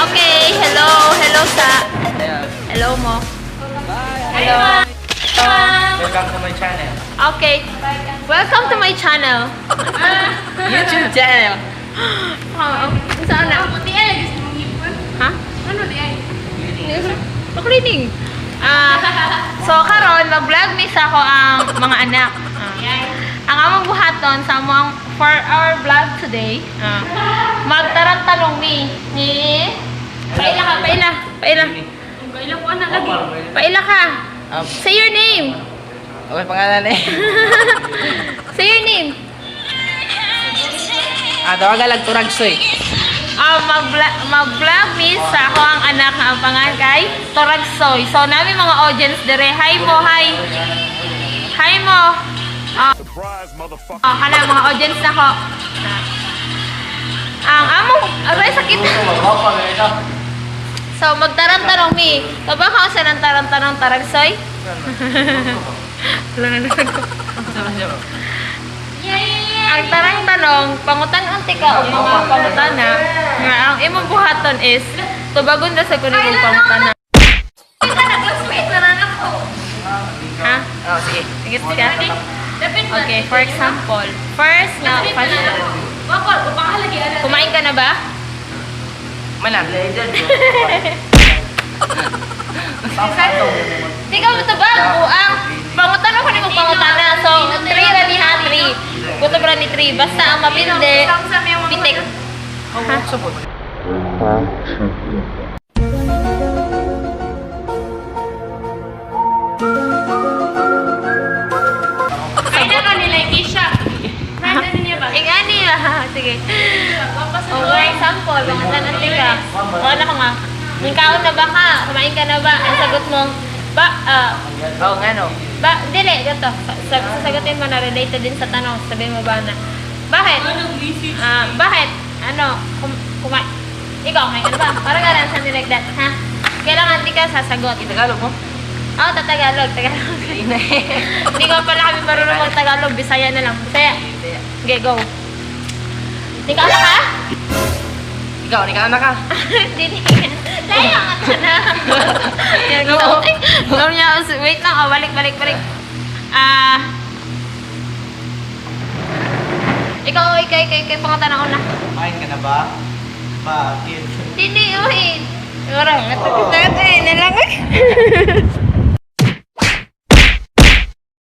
Okay, hello, hello sa. Hello mo. Hello. Welcome to my channel. Okay. Welcome to my channel. YouTube channel. Oh, saan na? Ha? Ano di ay? Pa-cleaning. Ah, so karon mag-vlog mi sa ako ang mga anak. Ah. Ang among buhaton sa among for our vlog today, magtarang-tanong mi ni. Paila ka, paila, paila. Kailan ko na lagi. Paila ka. Say your name. Okay, pangalan eh. Say your name. Ah, tawagan lang Turagsoy. Ah, mag-vlog mi sa ako ang anak nga ang pangalan kay Toragsoy. So nami mga audience dire. Hi mo, hi. Hi mo. Ah, Surprise, motherfucker. oh, kana mga audience na ko. Ang among aray sakit. So magtarang-tarong mi. Kaba ka sa nang tarang-tarong Taragsoy? Wala na lang ko. Ang tarang-tanong, pangutan-unti ka og mga pangutana nga ang imong buhaton is tubagon na sa kuno imong pangutana. Nag-classmate na lang ako. Ha? Oh, sige. Sige ka? Dapat ba? Okay, for example, first nga question. Bakol, upangalagi ana. Kumain ka na ba? Mana? Di ka matubag, buang. Pangutan ko nimong pangutana. So, 3 ra ni ha, 3. Kutob ra ni 3. Basta ang mapindi, pitik. Oh, support. Ay na nila Kisha. Ay na niya ba? Ingani ha, sige. Wapa sa Oh, for example, pangutan ka. O ano ka nga? Nagkaon na ba ka? Kumain ka na ba? Ang sagot mo, ba, ah, Oh, nga no. ba, dili, ganito. Sasagutin mo na related din sa tanong. Sabihin mo ba na, bakit? Ah, bakit? Ano? Ikaw, kumain ka na ba? Parang ganun, something like that, ha? Kailangan di ka sasagot. Tagalog mo? Oh, tatagalog, Tagalog. Hindi. Hindi ko pala kami marunong mag-Tagalog, Bisaya na lang. Bisaya. Okay, go. Di ka na ka? Ikaw, ni ka na ka. Hindi. Layo nga ka na. No. No. Niya, wait lang. Oh, balik, balik, balik. Ah. Ikaw, ikaw, ikaw, ikaw, pangatanong na. Kumain ka na ba? Bakit? Hindi, wait. Orang, ito, ito, ito, na lang.